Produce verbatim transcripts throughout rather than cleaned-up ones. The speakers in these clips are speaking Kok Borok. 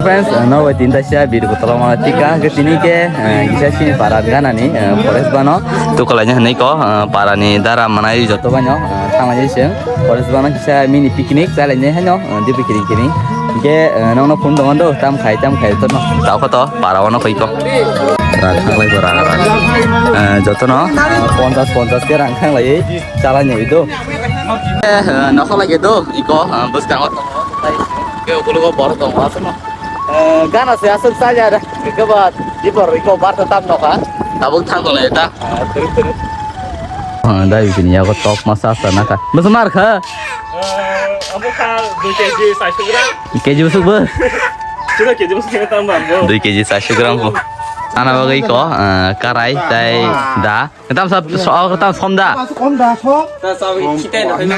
Friends, eh, no bai tin taisa video kotor ma tika ke tini ke, eh, kisa sini para gana ni, eh, forest bano. Tu kalai ni hwnwi ko, eh, para ni dara manai joto bano, eh, thanglai se forest bano kisa mini picnic chalai ni hano, eh, dibi kiri kiri. Ke, eh, nong no phone dong do, tam khai, tam khai to no. Tao ko to, para wano koi ko. Ra khanglai bo ra, ra. Eh, joto no, eh, ponchas, ponchas ke rang khanglai, chalai ni do. Eh, eh, nokho lagi do, iko, eh, bwskango tongo. Ke ukulugo bor tongo, aswk no. Eh, gana se aswk chaya da. Ke ba, di bor iko bar ta tam nokha. Tabuk thang tong le ta. Ah, thwrwk, thwrwk. Ah, dai bini yago tok masa sa naka. Masa mar kha? Eh, amo kha dui K G saisu gram. K G bwswk bo? Chwla K G bwswk khe tam bang bo. Dui K G saisu gram bo. Ana bagwi ko, eh, karai tai da. Tam sa, so, tam som da. Kom da, som. Ta sa wi khitai na.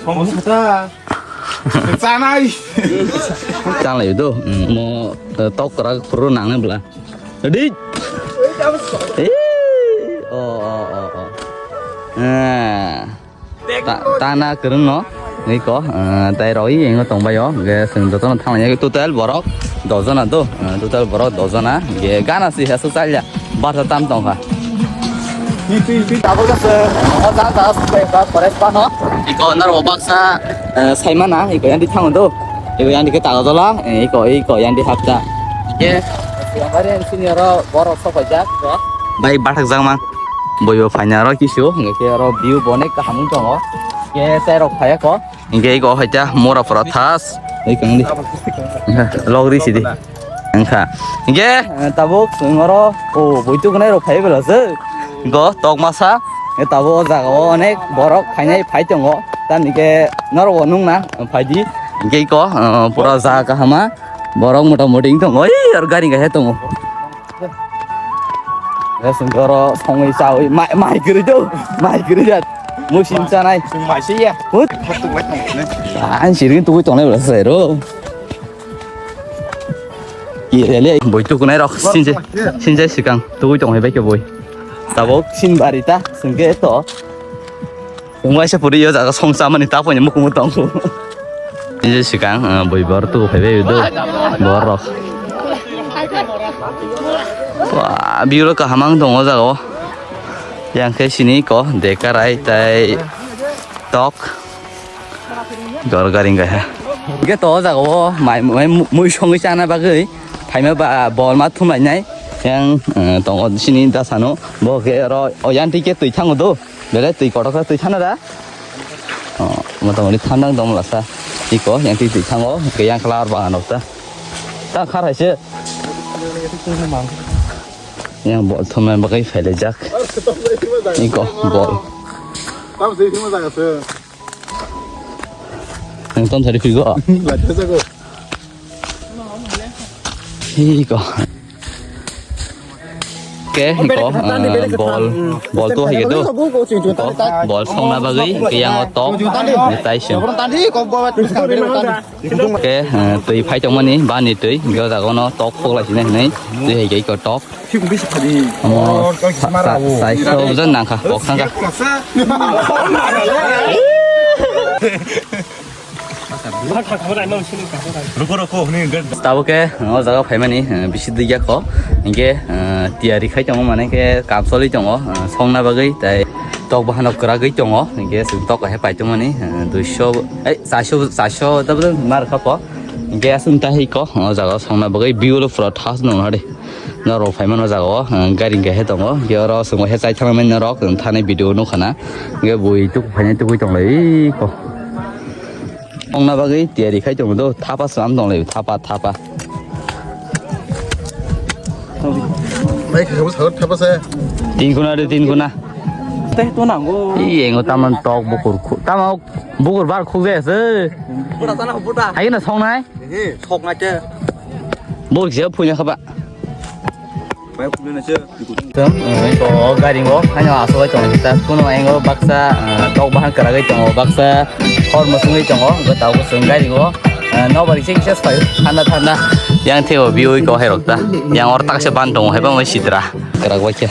Kom da. Chanai. Changlai do. Mm, mo, eh, tok krak phuru nang ne bla. Ready? Eh. Oh, oh, oh, oh. Eh. Ta, tana kwrwng no. Niko, eh, tai roi engo tongbaio. Ge sing jotono thangya total borok dos jona do. Eh, total borok dos jona. Ge gana si hasu chalya. Barsa tam tongkha. Tabuk se, o ja ja, ba, forest pano. Iko naro baksa, eh, saimana, iko yandi thango do. Iko yandi ke tago dola, eh, iko, iko yandi hapta. Ke, siyamari sini oro borok sok paijak, ro. Bai bathak jakma. Boibo phaina ro kisu, hingke oro view bo onek kaham wng tongo. Ke terok phaiya ko. Hingke iko haita mora pora thas. Oi kangli. Logri sidi. Wngkha. Hingke, eh, tabuk chwng oro, o, boi tukunai rok phai bela se. Go tok masa. Hingke tabuk o jaga o onek borok phainai phai tongo. Tamni ke norok bo nungna phaidi. Hingke iko, eh, pura jaga kahama. Borok mota moti wng tongo. Oi, aro gari gahe tongo. Resung oro songwi chawi mai, mai kwrwi do, mai kwrwi da. Musim chanai. Chwng mai se ya. Hut. Khatuk lai tong ne. Ang siring tugui tongnai bela sai ro. Ki rele boi tukunai rok sinje, sinje sikang tugui tongnai bai ke boi. Tabok sin barita sungke to. Wnglaisa puri yo jaga song chamani ta poini mukumu tong. Ini sikang, eh, boi bor tu phaibai do. Bor rok. Wah, view rok kaham ang tongo jaga o. Yang khe sini ko dekarai tai tok. Gor garing gaha. Ge to jaga o mai, mai mui songwi chana bagwi phaima ba bol ma thumlainai. Yang, eh, tongo sini dasano bo ke oro o yang tike twi thango do. Belai twi kotor khe twi thana da. Oh, motamoti thandang dong lasa. Iko yang twi twi thango, ke yang kala ar bangan okta. Ta khar hai se. Yang bol thumna bagwi phailai jak. Iko bol. Tam se thima jaga se. Yang tam sari phigo. Lati jago. Iko. Ke, iko, eh, bol, bol tu hai do. Iko, bol songna bagwi, ke yang o tok, ni tai sim. Ke, eh, twi phai tongmani, bani twi, ke o jaga no tok khok lai sini hinwi, twi hai ke iko tok. Omo, sa, sa, sai so jon nangkha, kok thangkha. Tabuk ke, o jaga phaimani, eh, bisi dui ya kho. Hingke, eh, tiyari khai tongo, mane ke kam choli tongo, eh, songna bagwi, tai tok bahano kwragwi tongo. Hingke chwng tok hai pai tongmani, eh, duiso, eh, chairso, chairso tabuk mar kha po. Hingke aswk ta hai kho, o jaga songna bagwi view lo pura thas nung hari. Norok phaimano jaga o, eh, gari hingke he tongo. Hingke oro chwng he chai thangmani norok, thani video nukha na. Hingke bui tuk phainai tugui tonglai kho. Ongna bagwi tiyari khai tongo do, thapa slam tonglai, thapa, thapa. Bai khe bo sagor thapa se. Tin kuna de, tin kuna. Tei to nango. I engo taman tok bukur khu-, tama bukur bar khuk de se. Buta tana buta. Hai na song nai? He, sok nai te. Bol je phunya khaba. Bai phunya na se. Tum, eh, ko garing o, hanya aswk bai tongo kita. Kuno engo baksa, eh, tok bahan kwragwi tongo, baksa hor mwswngwi tongo, go tabuk chwng garing o, eh, nobar kisa kisa sai, thanda thanda. Yang theo view ko hai rok ta. Yang or tak se ban tongo, hai bang sitra. Kwrak bai khe.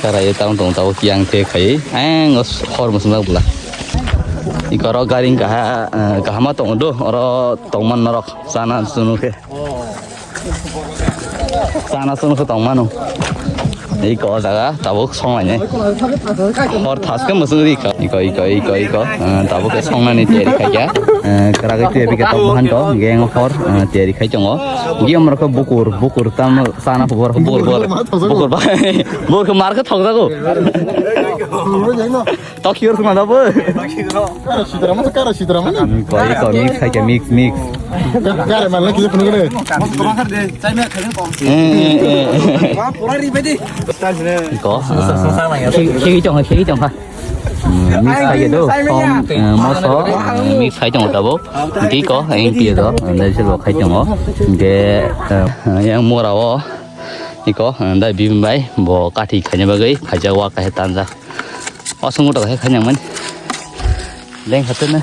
Kwrak ye tang tong tabuk yang the khai. Ang hor mwswng jak bwla. Ikoro garing kaha, eh, kahama tongo do, oro tongman norok sana sunu khe. Chana chwng khe tong mano. Iko o jaga tabuk song lainai. Hor thaske mwswk ri kha. Iko, iko, iko, iko. Ah, tabuk khe songnani tiyari khai kha. Ah, kwragwi tiyari kha tabuk bahan to. Gang hor, ah, tiyari khai tongo. Giyom rok khe bukur, bukur tam chana bukur, bukur, bukur. Bukur ba, bukur khe mar khe thok jago. Tokyo rwkha na bo. Kara sitra masa, kara sitra mani. Koi, koi, mix khai khe, mix, mix. Kara man lagi puno kene. Eh, eh, eh, eh. Ko, ah, khei, khei tong, khei tong kha. Hmm, mix khai khe do, som, eh, moso, eh, mix khai tong tabo. Di ko, eng pie do, dai se bo khai tongo. De, eh, yang mora o, iko, eh, dai bim bai, bo kathi khaina bagwi, khaja wa khai tanja. Aswk moto khe khainang mani. Leng khato na.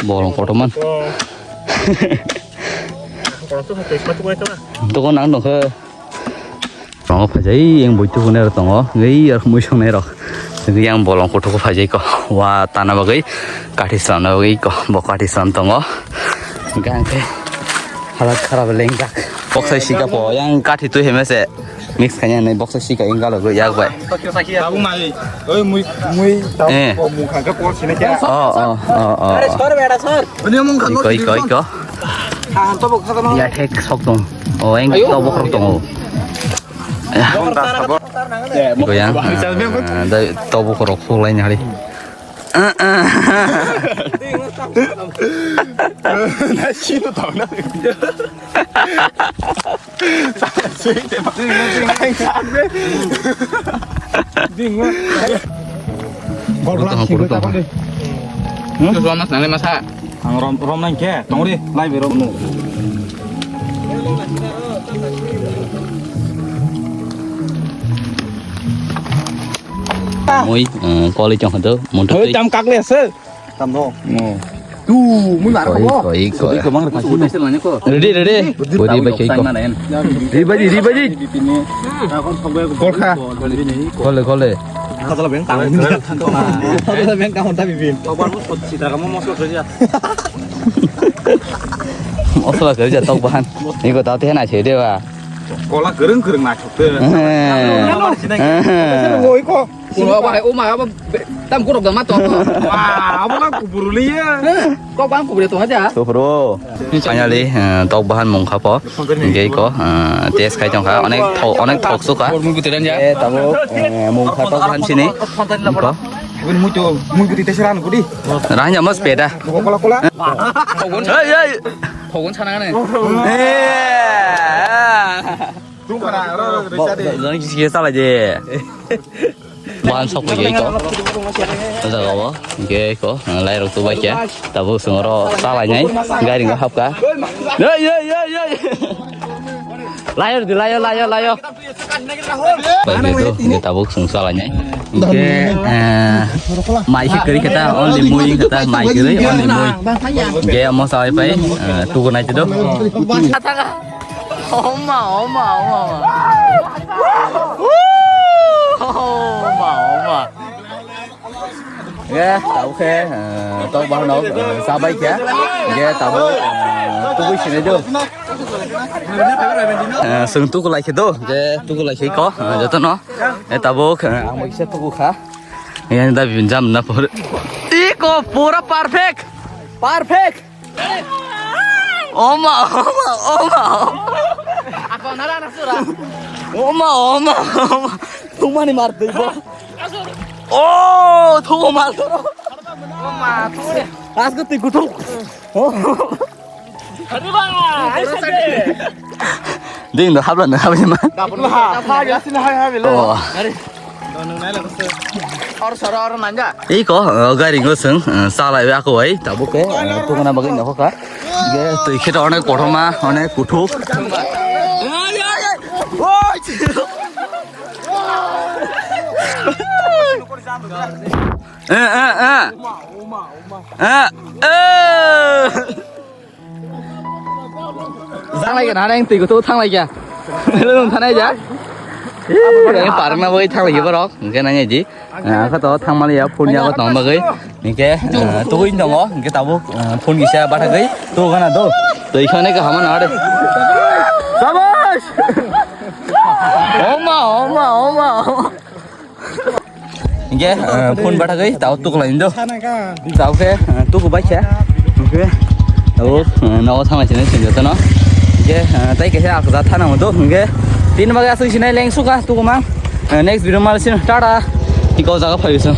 Bolong kotorman. Toko nang dong khe. Tongo phajai yang boi tuku nero tongo. Ngai yar mui song nero. Yang bolong kotor ko phajai ko. Wa tana bagwi kathi slamna bagwi ko. Bo kathi slam tongo. Gang khe halat kharap lengjak. Boksai sika po yang kathi tui heme se. Mix khaina nai box sika ing galo go yak bai. Tabuk nai. Oi mui mui tabuk. Eh. Ko mung khangka por sine kya? Oh, oh, oh, oh. Are sor beda sor. Ani mung khangka. Iko, iko, iko. Ha han to bok khata ma. Ya thek sok tong. Oh, eng to bok rok tong. Ya. Iko yang. Ah, dai to bok rok sok lain hari. Na sino tong na. Ang rom, rom nang khe, tong di, lai be rom. Mui, eh, koli chong hado, monta tui. Tam kak le se. Tam no. Tu, mui mar ko. Koi, koi, koi. Ready, ready. Body ba koi ko. Ready, ready, ready. Kol kha. Kole, kole. Kajala beng tang. Kajala beng tang ta bibin. Tobar bu sot sita kamu mosok kerja. Mosok kerja tok bahan. Iko tau teh na chede ba. Kola kereng kereng na chok te. Oi ko. Kulo ba hai uma ba tam kurok da ma to. Wah, abo ka kuburu liya. Kok bang kubure to haja. Kuburu. Finally, eh, tok bahan mung kha po. Hingke ko, eh, test khai tong kha. Onek thok, onek thok su kha. Eh, tabo, eh, mung kha tok bahan sini. Ko. Mui to, mui kuti test ran kuti. Ranya mas peda. Kola kola. Hey, hey. Hogon sana ne. Tung kana ro ro ro. Jang kisi kisa la je. Wan sok lagi ko. Ada kawa. Oke ko. Lai rok tu baik ya. Tabu sengoro salai nai. Gari nggak hap ka. Yo yo yo yo. Layo di layo layo layo. Bai betu, hingke tabuk sung salai nai. Hingke, eh, mai se kiri kata, only mui kata, mai kiri, only mui. Hingke amo salai pai, eh, tuku nai chido. Oma, oma, oma, oma. Oma, oma. Ye, tabuk khe, eh, tok bahan no, eh, chabai khe. Ye, tabuk, eh, tugui sinai do. Eh, sung tuku lai khe do, je tuku lai khe ko, eh, joto no. Eh, tabuk, eh, ang bai kisa tuku kha. Ye, da bin jam na por. Iko pura perfect. Perfect. Oma, oma, oma. Ako nara na sura. Oma, oma, oma. Tumani mar dei bo. Oh, thugo mal doro. Oma, thugo. Asgo tui kuthuk. Ding do habla na habla ma. Oh. Or soro or nanja. Iko, uh, gari ngo sung, uh, salai ako ai, tabuk ke, uh, tungna bagwi nokho ka. Ge tui khe onek kothoma, onek kuthuk. Eh, eh, eh. Eh, eh. Thanglai kha, nana yang twi kuthuk thanglai kha. Belai nung thanai ja. Parna bai thang lagi borok, hingke nang eji. Ako to thang mali ya, phone ya, ako tong bagwi. Hingke, eh, tugui tongo, hingke tabuk, eh, phone kisa bathagwi, tu gana do. To ikhane ka hama na de. Sabash! Oma, oma, oma, oma. Hingke, eh, phone bathagwi, tabuk tuklai do. Tabuk khe, eh, tuku bai khe. Hingke, tabuk, eh, nogo thangma sini sini joto no. Hingke, eh, tai khe akja thana mo do, hingke. Tin bagai asuk sinai leng suka, tuku mang. Eh, next video mal sin, tata. Iko jaga phai biso.